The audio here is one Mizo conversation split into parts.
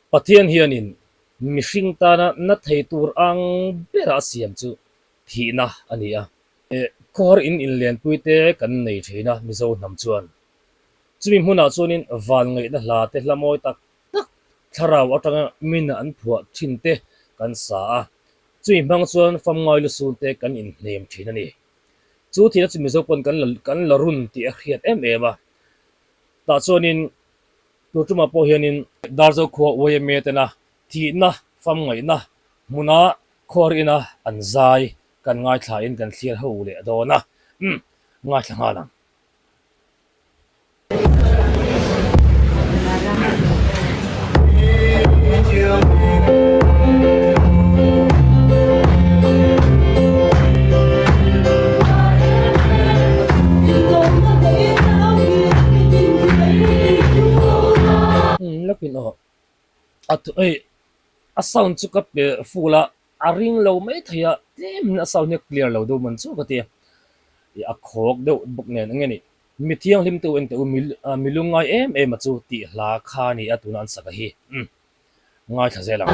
Pathian hianin mihring tana na thei tur ang bera a siam chu thihna a ni a. Khawhar in inlenpui te kan nei thin a Mizo hnam chuan. Chumi hmunah chuanin van ngaihna hla te hla mawi tak tak thlarau atanga mina an phuah thin te kan sa a. Chumi hmang chuan famngai lusun te kan inhnem thin a ni. Chu thihna chu Mizo pawn kan la kan la run tih a hriat em em a. Tah chuanin Tur tumah pawh hianin Darzo khua YMA tena thihna, famngaihna hmuna khuar ina an zai kan ngaithlain kan thlir ho leh dawn a, umm ngaithla nghal ang. Lakin aw a hei a sound chu ka pe full a a ring lo mai thei a tlem in a sound hi a clear lo deuh man chu ka ti a ih a khawk deuh bawk nen eng nge ni mi thianghlim te u en teh u mi lungngai em em a chu tih hla kha a ni a tuna an sak a hi umm ngaithla zel ang.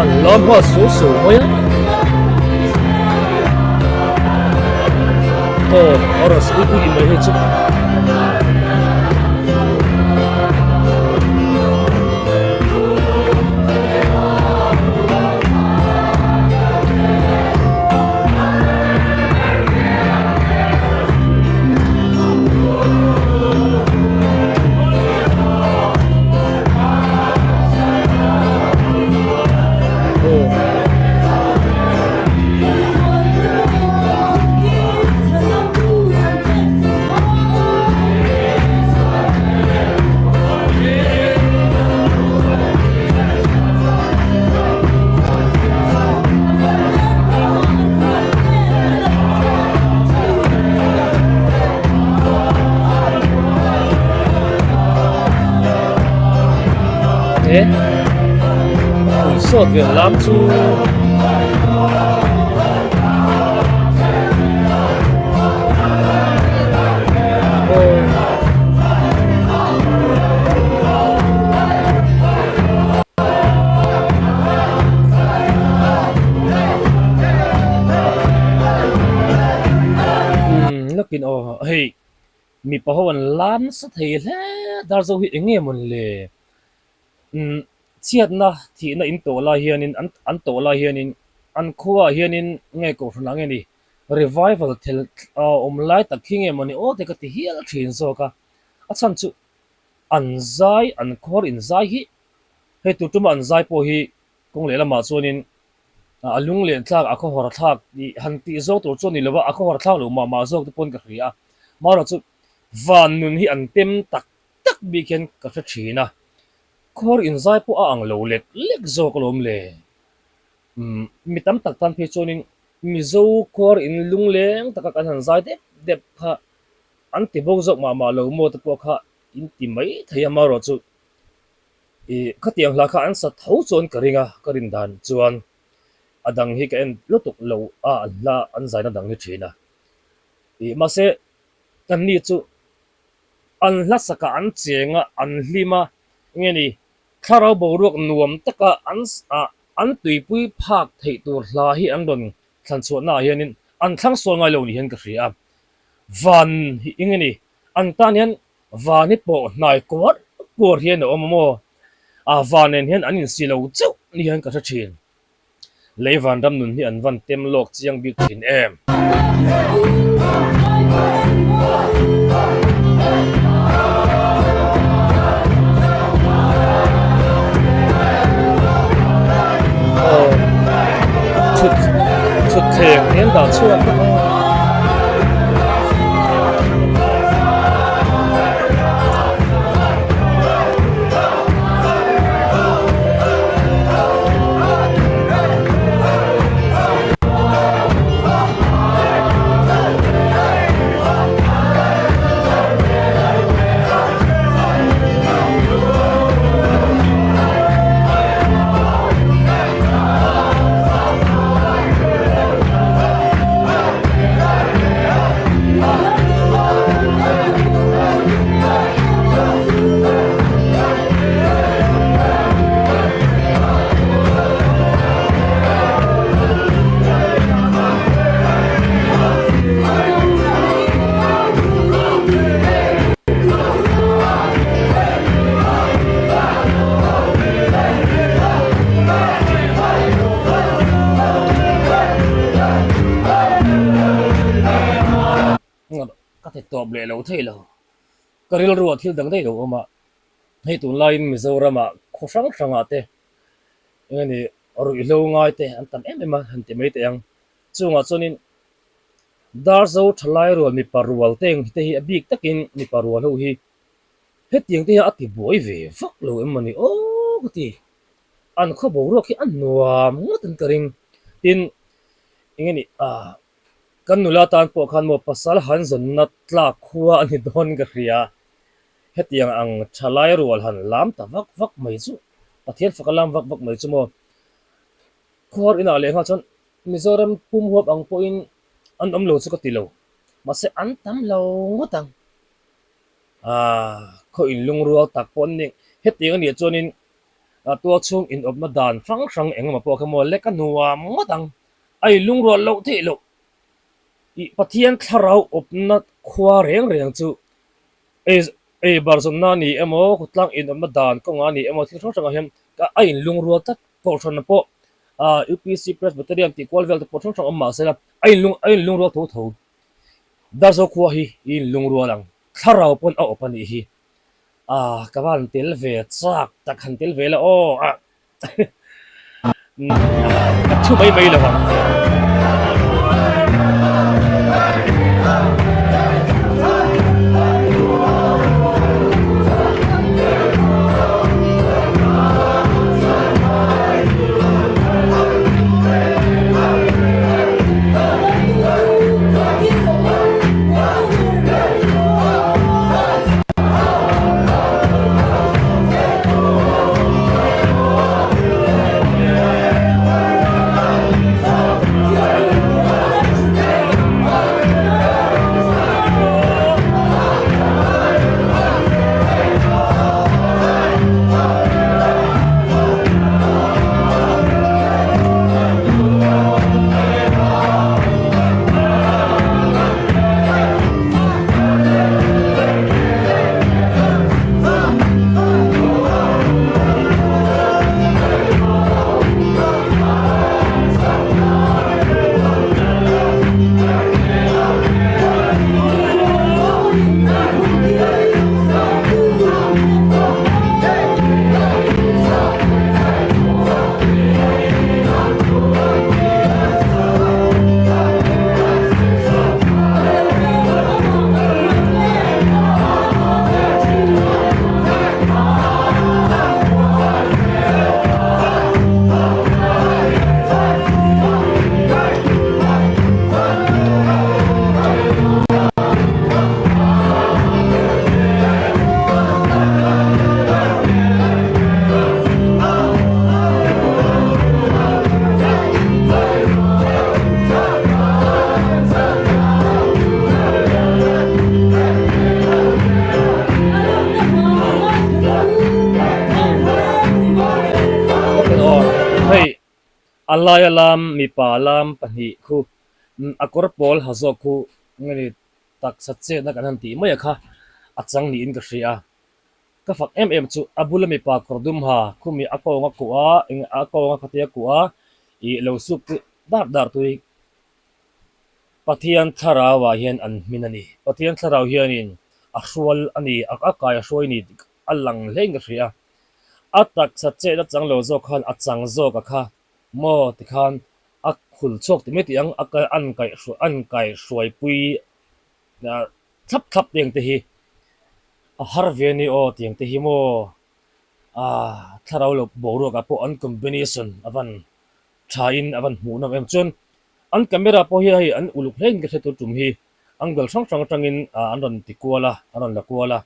An la hma su su mai a. Aw a rawn ui ui mai hei chu. He pui sawt vel lam chu Umm lakin aw hei mipa ho an la nasa thei hle Darzo hi eng nge mawn le umm chhiatna thihna in tawh lai hianin an an tawh lai hianin an khuaah hianin nge kohhran ah nge ni revival thel a awm lai tak hi nge mawni aw te ka ti hial thin zawk a a chhan chu an zai an khuar in zai hi hei tur tuma an zai pawh hi kawng leh lamah chuanin a lung len thlak a khawhar thlak tih han tih zawk tur chu a ni lo a a khawhar thlak loh mah mah zawk te pawn ka hria a marawh chu van nun hi an tem tak tak bik hian ka hre thin a khuar in zai pawh a ang lo lek lek zawk alawm le umm mi tam tak tan phei chuanin Mizo khuar in lungleng taka kan han zai dep dep kha an ti bo zawk mah mah lo maw te pawh kha in ti mai thei a marawh chu ih khatiang hla kha an sa tho chuan ka ring a ka rin dan chuan a dang hi ka en lutuk lo a an hla an zaina dang ni thin a ih mahse kan ni chu an hla sakah an cheng a an hlim a enge ni thlarau boruak nuam taka an ah an tuipui phak theih tur hla hi an rawn thlan chhuahnaah hianin an thlang sawl ngai lo ni hian ka hria a van hi enge ni an tan hian van hi pawh hnai kuar kuar hian a awm a maw a van nen hian an insi lo chauh ni hian ka hre thin. Lei vanram nun hi an van tem lawk chiang bik thin em? te an dah chhuak a. Ka ti tawp leh lo thei lo. Ka rilruah thil dang daih lo awm a, hei tunlaiin Mizoramah khaw hrang hrangah te eng nge ruihhlo ngai te an tam em em a han ti mai teh ang. Chungah chuanin Darzo thalai rual mipa rual te te hi a bik takin mipa rual ho hi hetiang te hi a ti buai ve vak lo em mawni aw ka ti. An khaw boruak hi a nuam ngawt an ka ring. Tin eng nge ni ah kan nula tan pawh khan maw pasal han zawnna tlak khua a ni dawn ka hria. Hetiang ang thalai rual han lam ta vak vak mai chu Pathian faka lam vak vak mai chu maw Khuar inah leh nghal chuan Mizoram pum huap ang pawhin an awm lo chu ka ti lo. Mahse an tam lo ngawt ang. Aaa khaw inlungrual tak pawh an ni. Hetiang a nih chuanin tual chhung inawpna dan hrang hrang eng emaw pawh kha maw lek a nuam ngawt ang. A inlungrual loh theih loh. Ih Pathian thlarau awpna khua reng reng chu ei bar zawnna a ni emaw khawtlang inawpna dan kawngah a ni emaw thil hrang hrangah hian a inlungrual tlat. Kohhran pawh ah UPC Presbyterian tih kual vel te pawh hrang hrang awm mahse la a inlung a inlungrual tho tho. Darzo khua hi i inlungrual ang. Thlarau pawn a awp a nih hi. Ah ka van tel ve chak tak han tel ve la aw ah ka thu mai mai lo ang. Hei a laia lam mipa lam pahnih khu a kawr pawl ha zawk khu nge ni taksa chetna kan han tih mai a kha a chang niin ka hria a. Ka fak em em chu a bula mipa kawr dum ha khumi a kawng a kuah a eng a kawng a khatia kuah a ih lo suk chu dar dar tui Pathian thlarau ah hian an hmin a ni. Pathian thlarau hianin a hrual a ni a kai a hruai ni tih a lang hlein ka hria a. A taksa chetna chang lo zawk khan a chang zawk a kha maw tikhan a. Phul chhuak ti mai tih ang a an kaihhruai an kaihhruaipui thlap thlap te ang te hi a har ve a ni aw tiang te hi maw ah thlarau lo boruak ah pawh an combination a van tha in a van hmuh nawm em chuan an camera pawh hi hei an uluk hle in ka hre tur tum hi angle hrang hrang atangin ah an rawn ti kual a an rawn la kual a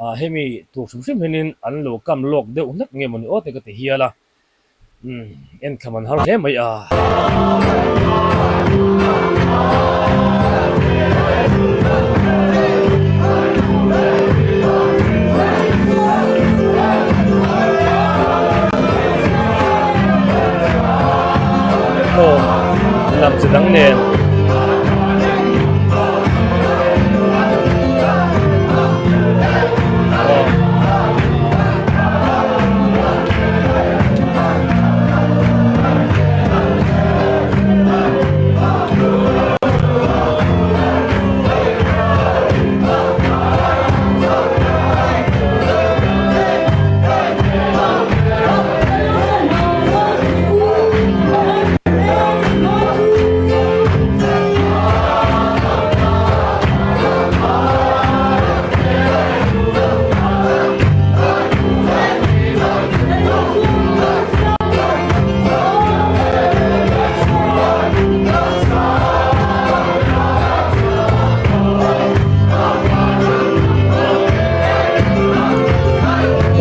ah hemi tur hrim hrim hianin an lo kam lawk deuh hlek nge mawni aw te ka ti hial a. Umm en tham an har hle mai a. Aw lam chi dang nen.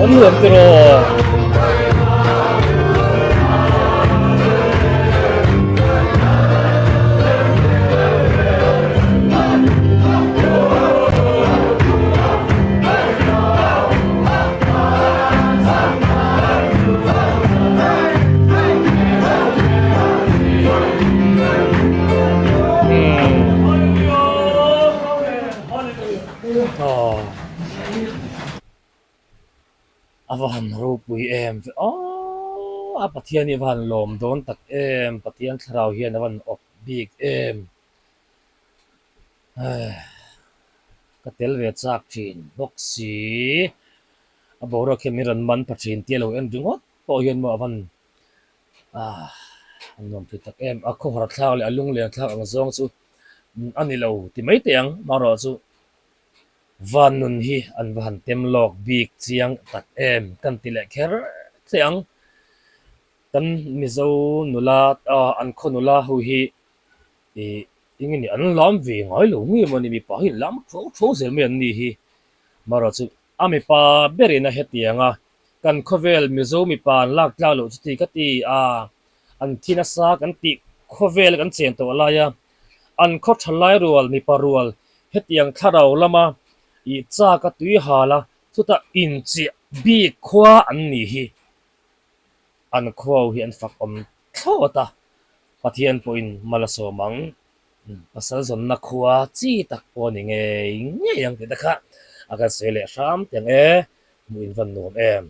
An nuam tiraw. A va han ropui em ve aww a Pathian hi a va han lawm dawn tak em Pathian thlarau hian a va han awp bik em. Ka tel ve chak thin bawk si, a boruak hian min rawn man pha thin tia lo en ringawt pawh hian maw a van ah a nuam thei tak em, a khawhar thlak leh a lunglen thlak ang zawng chu a ni lo ti mai teh ang, marawh chu van nun hi an va han tem lawk bik chiang tak em kan ti leh kher teh ang, kan Mizo nula ah an khaw nula ho hi Ih, eng nge ni an lam ve ngai lo nge maw ni mipa hi an lam tho tho zel mai an ni hi. Marawh chu a mipa berin a hetiang a, kan khawvel Mizo mipa an lak tlak loh chuti ka ti a, an thi nasa kan tih khawvel kan chen tawh lai a, an khaw tha lai rual mipa rual hetiang thlarau lama ih chak a tui hal a, chutah inchiah bik khua an ni hi. An khuau hi an fak awm thlawt a, Pathian pawhin mal a sawm ang. Pasal zawnna khua chi tak pawh a ni ngei ngei ang tih te kha a kan sawi leh hram teh ang e, hmuh in van nuam em.